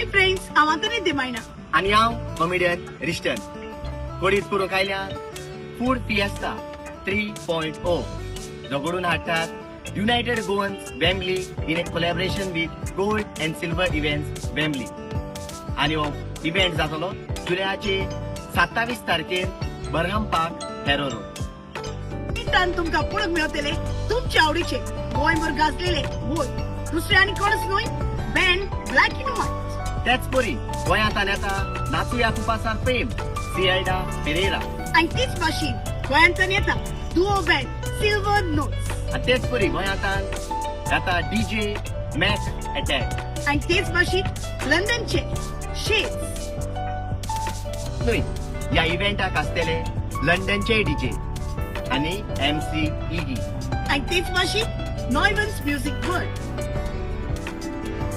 Hi friends, हांव आंतोनी दिमायना. आनी हांव कॉमेडियन रिश्टन कडीत करूंक आयल्या फूड फिएस्ता 3.0, जो घडून हाडटात United Goans Wembley in a collaboration with Gold and Silver Events, Wembley. आनी हो इव्हेंट जातलो जुलयाचे 27 तारखेर, बरहम पार्क, हॅरो रोड. निमतान तुमकां पळोवंक मेळटले तुमच्या आवडीचे गोंयभर गाजलेले बोल दुसरे आनी कोणच न्हय, बँड ब्लॅक अँड व्हायट. त्याच परी गोंयांत येता नाचुया कुपासार फेम सिएल्डा पेरेरा. आनी तीच भाशेन गोंयांतल्यान येता डुओ बँड सिल्वर नोट्स. आनी तेच परी गोंयांत येता डीजे मॅक अटॅक. आनी तेच भाशेन लंडनचे शेड्स. न्हय, ह्या इव्हेंटाक आसतले लंडनचे डीजे आनी एमसी इगी. आनी तेच भाशेन नॉयवन्स म्युझिक वर्ल्ड.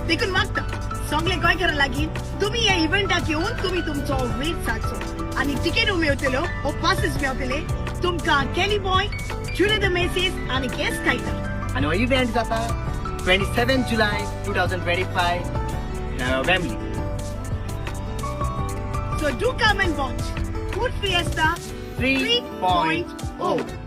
देखून मागता सगळे गोंयकारां लागीं, तुमी ह्या इव्हेंटाक येवन तुमी तुमचो वेळ सारचो आनी तिकेट मेळटल्यो ओ पासीस मेळटले तुमकां केली बॉय, जुलियो the Menezes आनी गेस्ट कायता. आनी हो इव्हेंट जाता 27 July 2025, Wembley. So do come and watch Food Fiesta 3.0.